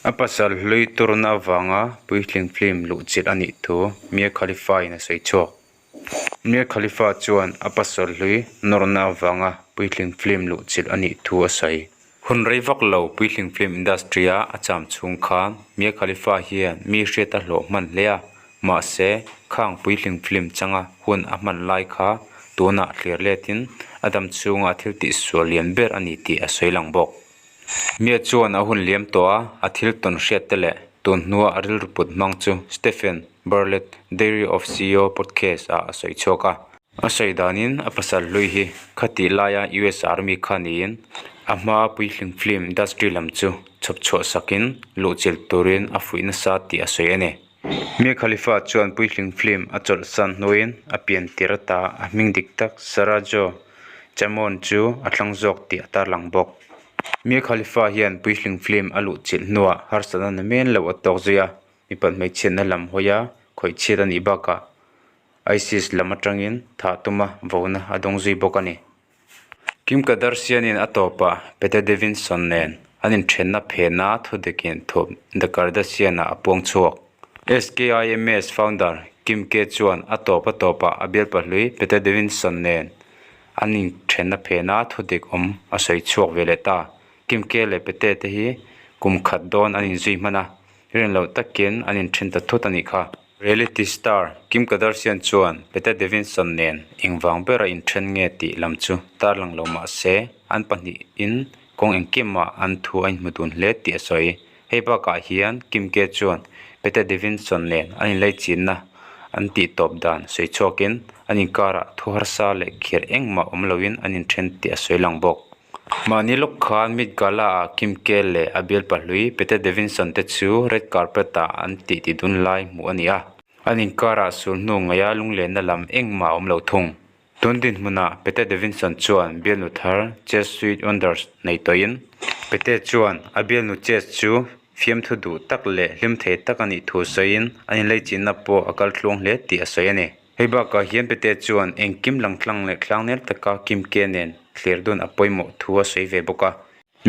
A pasal hlui turna avanga puitling film luhchilh a nih thu Mia Khalifa-in a sawi chhuak. Mia Khalifa chuan a pasal hlui nawrna avanga puitling film luhchilh a nih thu a sawi. Hun rei vak lo puitling film industry-a a cham chhung khan Mia Khalifa hian mi hriat a hlawh hman hle a, mahse khang puitling film changa hun a hman lai kha tunah thlir letin a dam chhunga thil tihsual lian ber a ni tih a sawi lang bawk. Mia chuan a hun liam tawh a, a thil tawn hriat te leh tun hnua a rilru put hmang chu Stephen Barlett Diary of CEO podcast ah a sawi chhuak a. A sawi danin a pasal hlui hi khatih laia US Army kha niin a hmaa puitling film industry lam chu chhawp chhuah sakin luhchilh turin a fuih nasa tih a sawi a ni. Mia Khalifa chuan puitling film a chawlhsan hnuin a pian tir ata a hming dik tak Sarah Jo Chamon chu a thlang zawk tih a tarlang bawk. Mia Khalifa hian puitling film a luhchilh hnuah harsatna na men lo a tawk zui a, mipat hmeichhiatna lam hawia khawihchhiat a nih bakah ISIS lam atangin thah tuma vona a dawng zui bawk a ni. Kim Kardashian-in a tawpah Pete Davidson nen an inthenna phena thudikin thup The Kardashian-ah a puang chhuak. SKIMS founder Kim K chuan a tawp a tawpah a bialpa hlui Pete Davidson nen an inthenna phena thudik awm a sawi chhuak ve leh ta. Kim K leh Pete te hi kum khat dawn an inzui hman a, rin loh takin an inthen ta thut a nih kha. Reality star Kim Kardashian chuan Pete Davidson nen engvang bera inthen nge tih lam chu tarlang lo mah se an pahnihin kawng engkimah an thu a inhmu dun hle tih a sawi. Hei bakah hian Kim K chuan Pete Davidson nen an inlaichinna an tih tawp dan sawi chhuakin an inkarah thu harsa leh khirh engmah awm loin an inthen tih a sawi lang bawk. Mahni lawk khan Met Gala ah Kim K leh a bialpa hlui Pete Davidson te chu red carpet ah an tih ti dun lai hmuh a ni a. An inkarah sul hnu ngaia lunglenna lam engmah a awm lo thung. Tun dinhmunah Pete Davidson chuan bialnu thar Chase Sweet Wonders nei tawhin Pete chuan a bialnu Chase chu fiamthu duh tak leh hlim thei tak a nih thu sawiin an inleichinna pawh a kal tluang hle tih a sawi a ni. Hei bakah hian Pete chuan engkim langtlang leh tlangnel taka Kim K nen thlir dun a pawimawh thu a sawi ve bawk a.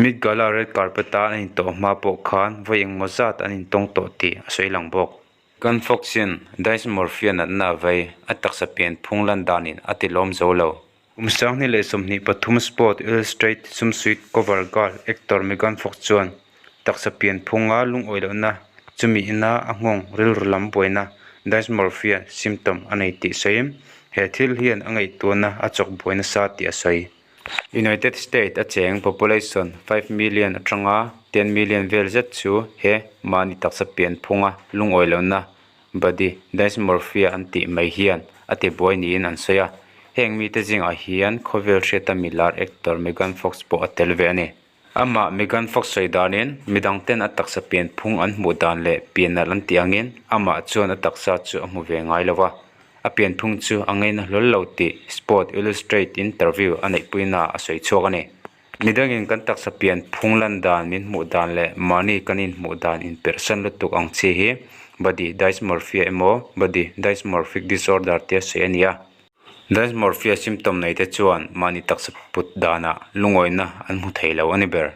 Met Gala red carpet a an intawh hma pawh khan vawi engmaw zat an intawng tawh tih a sawi lang bawk. Gun Fox-in dysmorphia natna a vei, a taksa pian phung lan danin a ti lawm zo lo. Kum 2023 Sport Illustrated swimsuit cover girl actor Megan Fox chuan taksa pian phunga lungawi lohna chumi ina a nghawng rilru lam buaina dysmorphia symptom a nei tih sawiin he thil hian a ngaihtuahna a chawk buai nasa tih a sawi. United States a cheng population 5 million atanga 10 million vel zet chu he mahni taksa pian phunga lungawi lohna Body dysmorphia an tih mai hian a ti buai niin an sawi a, heng mite zingah hian khawvel hriata milar actor Megan Fox pawh a tel ve a ni. Amah Megan Fox sawi danin midang ten a taksa pian phung an hmuh dan leh pian nalh an tih angin amah chuan a taksa chu a hmu ve ngai lo va, a pian phung chu a ngaina hlawl lo tih Sport Illustrated interview a neihpuinaah a sawi chhuak a ni. Midangin kan taksa pian phung lan dan min hmuh dan leh mahni kan inhmuh dan inperhsan lutuk ang chi hi body dysmorphia emaw body dysmorphic disorder tia sawi a ni a. Dysmorphia symptom nei te chuan mahni taksa put danah lungawina an hmu thei lo a ni ber.